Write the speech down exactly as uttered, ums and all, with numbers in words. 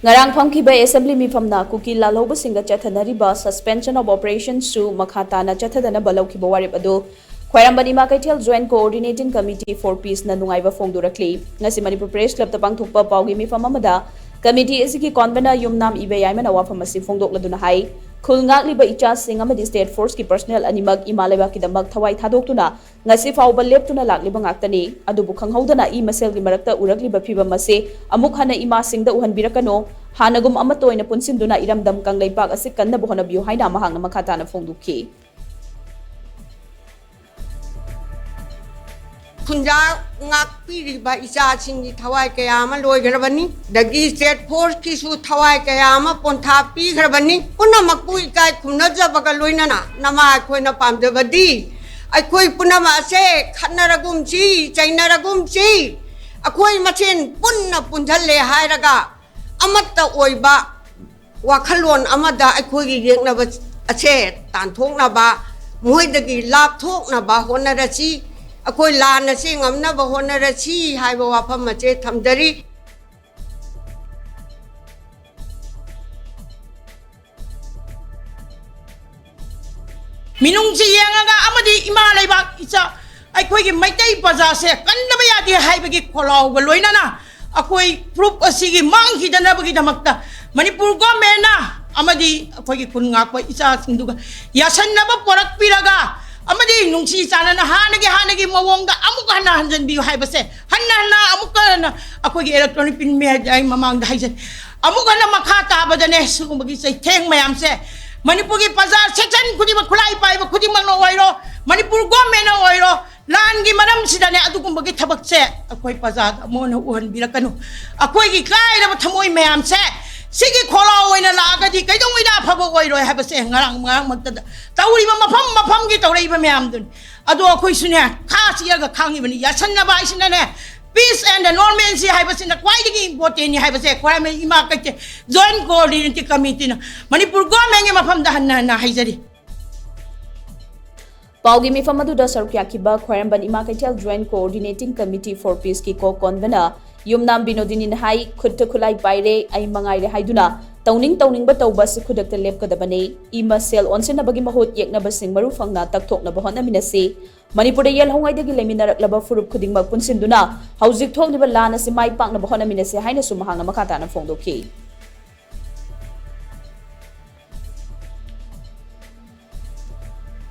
ꯉꯔꯥꯡ ꯐꯝꯈꯤꯕ assembly ꯃꯤꯐꯝꯅ Kuki ꯂꯥꯜꯍꯧꯕꯁꯤꯡꯗ ꯆꯠꯊꯅꯔꯤꯕ suspension of operation ꯁꯨ ꯃꯈꯥ ꯇꯥꯅ ꯆꯠꯊꯗꯅꯕ ꯂꯧꯈꯤꯕ ꯋꯥꯔꯦꯞ ꯑꯗꯨ ꯈ꯭ꯋꯥꯏꯔꯝꯕꯟ ꯏꯃꯥ ꯀꯩꯊꯦꯜ Joint Coordinating Committee for Peace ꯅ ꯅꯨꯡꯉꯥꯏꯕ ꯐꯣꯡꯗꯣꯔꯛꯂꯤ꯫ ꯉꯁꯤ ꯃꯅꯤꯄꯨꯔ Press Club ꯇ ꯄꯥꯡꯊꯣꯛꯄ ꯄꯥꯎꯒꯤ ꯃꯤꯐꯝ ꯑꯃꯗ committee ꯑꯁꯤꯒꯤ convener ꯌꯨꯝꯅꯥꯝ ꯏꯕꯦꯌꯥꯏꯃꯅ ꯋꯥꯐꯝ ꯑꯁꯤ ꯐꯣꯡꯗꯣꯛꯂꯗꯨꯅ ꯍꯥꯏ, ꯈꯨꯜ ꯉꯥꯛꯂꯤꯕ ꯏꯆꯥꯁꯤꯡ ꯑꯃꯗꯤ state force ꯀꯤ personnel ꯑꯅꯤꯃꯛ ꯏꯃꯥ ꯂꯩꯕꯥꯛꯀꯤꯗꯃꯛ ꯊꯋꯥꯏ ꯊꯥꯗꯣꯛꯇꯨꯅ ꯉꯁꯤ ꯐꯥꯎꯕ ꯂꯦꯞꯇꯨꯅ ꯂꯥꯛꯂꯤꯕ ꯉꯥꯛꯇꯅꯤ꯫ ꯑꯗꯨꯕꯨ ꯈꯪꯍꯧꯗꯅ ꯏ ꯃꯁꯦꯜꯒꯤ ꯃꯔꯛꯇ ꯎꯔꯛꯂꯤꯕ ꯐꯤꯚꯝ ꯑꯁꯤ ꯑꯃꯨꯛ ꯍꯟꯅ ꯏꯃꯥꯁꯤꯡꯗ ꯎꯍꯟꯕꯤꯔꯛꯀꯅꯨ꯫ ꯍꯥꯟꯅꯒꯨꯝ ꯑꯃꯠꯇ ꯑꯣꯏꯅ ꯄꯨꯟꯁꯤꯟꯗꯨꯅ ꯏꯔꯝꯗꯝ ꯀꯪꯂꯩꯄꯥꯛ ꯑꯁꯤ ꯀꯟꯅꯕ ꯍꯣꯠꯅꯕꯤꯌꯨ ꯍꯥꯏꯅ ꯃꯍꯥꯛꯅ ꯃꯈꯥ ꯇꯥꯅ ꯐꯣꯡꯗꯣꯛꯈꯤ꯫ ꯈꯨꯟꯖꯥ ꯉꯥꯛꯄꯤꯔꯤꯕ ꯏꯆꯥꯁꯤꯡꯒꯤ ꯊꯋꯥꯏ ꯀꯌꯥ ꯑꯃ ꯂꯣꯏꯈ꯭ꯔꯕꯅꯤ, ꯑꯗꯒꯤ state force ꯀꯤꯁꯨ ꯊꯋꯥꯏ ꯀꯌꯥ ꯑꯃ ꯄꯣꯟꯊꯥ ꯄꯤꯈ꯭ꯔꯕꯅꯤ꯫ ꯄꯨꯝꯅꯃꯛꯄꯨ ꯏꯀꯥꯏ ꯈꯨꯝꯅꯖꯕꯒ ꯂꯣꯏꯅꯅ ꯅꯃꯥ ꯑꯩꯈꯣꯏꯅ ꯄꯥꯝꯖꯕꯗꯤ ꯑꯩꯈꯣꯏ ꯄꯨꯝꯅꯃꯛ ꯑꯁꯦ ꯈꯠꯅꯔꯒꯨꯝꯁꯤ, ꯆꯩꯅꯔꯒꯨꯝꯁꯤ, ꯑꯩꯈꯣꯏ ꯃꯁꯦꯟ ꯄꯨꯟꯅ ꯄꯨꯟꯁꯤꯜꯂꯦ ꯍꯥꯏꯔꯒ ꯑꯃꯠꯇ ꯑꯣꯏꯕ ꯋꯥꯈꯜꯂꯣꯟ ꯑꯃꯗ ꯑꯩꯈꯣꯏꯒꯤ ꯌꯦꯛꯅꯕ ꯑꯁꯦ ꯇꯥꯟꯊꯣꯛꯅꯕ, ꯃꯈꯣꯏꯗꯒꯤ ꯂꯥꯞꯊꯣꯛꯅꯕ ꯍꯣꯠꯅꯔꯁꯤ, ꯑꯩꯈꯣꯏ ꯂꯥꯟ ꯑꯁꯤ ꯉꯝꯅꯕ ꯍꯣꯠꯅꯔꯁꯤ ꯍꯥꯏꯕ ꯋꯥꯐꯝ ꯑꯁꯦ ꯊꯝꯖꯔꯤ꯫ ꯃꯤꯅꯨꯡꯁꯤ ꯌꯦꯡꯉꯒ ꯑꯃꯗꯤ ꯏꯃꯥ ꯂꯩꯕꯥꯛ ꯏꯆꯥ ꯑꯩꯈꯣꯏꯒꯤ ꯃꯩꯇꯩ ꯄ꯭ꯔꯖꯥꯁꯦ ꯀꯟꯗꯕ ꯌꯥꯗꯦ ꯍꯥꯏꯕꯒꯤ ꯈꯣꯜꯂꯥꯎꯒ ꯂꯣꯏꯅꯅ ꯑꯩꯈꯣꯏ proof ꯑꯁꯤꯒꯤ ꯃꯥꯡꯈꯤꯗꯅꯕꯒꯤꯗꯃꯛꯇ ꯃꯅꯤꯄꯨꯔ government ꯅ ꯑꯃꯗꯤ ꯑꯩꯈꯣꯏꯒꯤ ꯈꯨꯟ ꯉꯥꯛꯄ ꯏꯆꯥꯁꯤꯡꯗꯨꯒ ꯌꯥꯁꯟꯅꯕ ꯄꯣꯔꯛꯄꯤꯔꯒ ꯑꯃꯗꯤ ꯅꯨꯡꯁꯤ ꯆꯥꯟꯅꯅ ꯍꯥꯟꯅꯒꯤ, ꯍꯥꯟꯅꯒꯤ ꯃꯑꯣꯡꯗ ꯑꯃꯨꯛ ꯍꯟꯅ ꯍꯟꯖꯟꯕꯤꯌꯨ ꯍꯥꯏꯕꯁꯦ ꯍꯟꯅ ꯍꯟꯅ ꯑꯃꯨꯛꯀ ꯍꯟꯅ ꯑꯩꯈꯣꯏꯒꯤ electronic print media ꯒꯤ ꯃꯃꯥꯡꯗ ꯍꯥꯏꯖꯔꯤ꯫ ꯑꯃꯨꯛ ꯍꯟꯅ ꯃꯈꯥ ꯇꯥꯕꯗꯅꯦ ꯁꯤꯒꯨꯝꯕꯒꯤ ꯆꯩꯊꯦꯡ ꯃꯌꯥꯝꯁꯦ ꯃꯅꯤꯄꯨꯔꯒꯤ ꯄ꯭ꯔꯖꯥ section ꯈꯨꯗꯤꯡꯃꯛ, ꯈꯨꯠꯂꯥꯏ ꯄꯥꯏꯕ ꯈꯨꯗꯤꯡꯃꯛꯅ ꯑꯣꯏꯔꯣ, ꯃꯅꯤꯄꯨꯔ government ꯅ ꯑꯣꯏꯔꯣ, ꯂꯥꯟꯒꯤ ꯃꯔꯝꯁꯤꯗꯅꯦ ꯑꯗꯨꯒꯨꯝꯕꯒꯤ ꯊꯕꯛꯁꯦ ꯑꯩꯈꯣꯏ ꯄ꯭ꯔꯖꯥꯗ ꯑꯃꯨꯛ ꯍꯟꯅ ꯎꯍꯟꯕꯤꯔꯛꯀꯅꯨ꯫ ꯑꯩꯈꯣꯏꯒꯤ ꯀꯥꯏꯔꯕ ꯊꯃꯣꯏ ꯃꯌꯥꯝꯁꯦ ꯁꯤꯒꯤ ꯈꯣꯜꯂꯥꯎ ꯑꯣꯏꯅ ꯂꯥꯛꯑꯒꯗꯤ ꯀꯩꯗꯧꯉꯩꯗ ꯑꯐꯕ ꯑꯣꯏꯔꯣꯏ ꯍꯥꯏꯕꯁꯦ ꯉꯔꯥꯡ ꯃꯔꯛ ꯃꯔꯛꯇꯗ ꯇꯧꯔꯤꯕ ꯃꯐꯝ ꯃꯐꯝꯒꯤ ꯇꯧꯔꯛꯏꯕ ꯃꯌꯥꯝꯗꯨꯅꯤ꯫ ꯑꯗꯣ ꯑꯩꯈꯣꯏꯁꯨꯅꯦ ꯈꯥ ꯆꯤꯛꯑꯒ ꯈꯥꯡꯉꯤꯕꯅꯤ꯫ ꯌꯥꯁꯟꯅꯕ ꯍꯥꯏꯁꯤꯅꯅꯦ peace and normalcy ꯍꯥꯏꯕꯁꯤꯅ ꯈ꯭ꯋꯥꯏꯗꯒꯤ important ꯅꯤ ꯍꯥꯏꯕꯁꯦ ꯈ꯭ꯋꯥꯏꯔꯝꯕꯟ ꯏꯃꯥ ꯀꯩꯊꯦꯜ Joint Coordinating Committee ꯅ ꯃꯅꯤꯄꯨꯔ government ꯒꯤ ꯃꯐꯝꯗ ꯍꯟꯅ ꯍꯟꯅ ꯍꯥꯏꯖꯔꯤ꯫ ꯄꯥꯎꯒꯤ ꯃꯤꯐꯝ ꯑꯗꯨꯗ ꯁꯔꯨꯛ ꯌꯥꯈꯤꯕ ꯈ꯭ꯋꯥꯏꯔꯝꯕꯟ ꯏꯃꯥ ꯀꯩꯊꯦꯜ Joint Coordinating Committee for Peace ꯀꯤ co-convener ꯌꯨꯝꯅꯥꯝ ꯕꯤꯅꯣꯗꯤꯅꯤꯅ ꯍꯥꯏ, ꯈꯨꯠꯇ ꯈꯨꯠꯂꯥꯏ ꯄꯥꯏꯔꯦ, ꯑꯩ ꯃꯉꯥꯏꯔꯦ ꯍꯥꯏꯗꯨꯅ ꯇꯧꯅꯤꯡ ꯇꯧꯅꯤꯡꯕ ꯇꯧꯕ ꯑꯁꯤ ꯈꯨꯗꯛꯇ ꯂꯦꯞꯀꯗꯕꯅꯤ꯫ ꯏ ꯃꯁꯦꯜ ꯑꯣꯟꯁꯤꯟꯅꯕꯒꯤ ꯃꯍꯨꯠ ꯌꯦꯛꯅꯕꯁꯤꯡ ꯃꯔꯨ ꯐꯪꯅ ꯇꯛꯊꯣꯛꯅꯕ ꯍꯣꯠꯅꯃꯤꯟꯅꯁꯤ꯫ ꯃꯅꯤꯄꯨꯔꯗ ꯌꯦꯜꯍꯧꯉꯩꯗꯒꯤ ꯂꯩꯃꯤꯟꯅꯔꯛꯂꯕ ꯐꯨꯔꯨꯞ ꯈꯨꯗꯤꯡꯃꯛ ꯄꯨꯟꯁꯤꯟꯗꯨꯅ ꯍꯧꯖꯤꯛ ꯊꯣꯛꯂꯤꯕ ꯂꯥꯟ ꯑꯁꯤ ꯃꯥꯏ ꯄꯥꯛꯅꯕ ꯍꯣꯠꯅꯃꯤꯟꯅꯁꯤ ꯍꯥꯏꯅꯁꯨ ꯃꯍꯥꯛꯅ ꯃꯈꯥ ꯇꯥꯅ ꯐꯣꯡꯗꯣꯛꯈꯤ꯫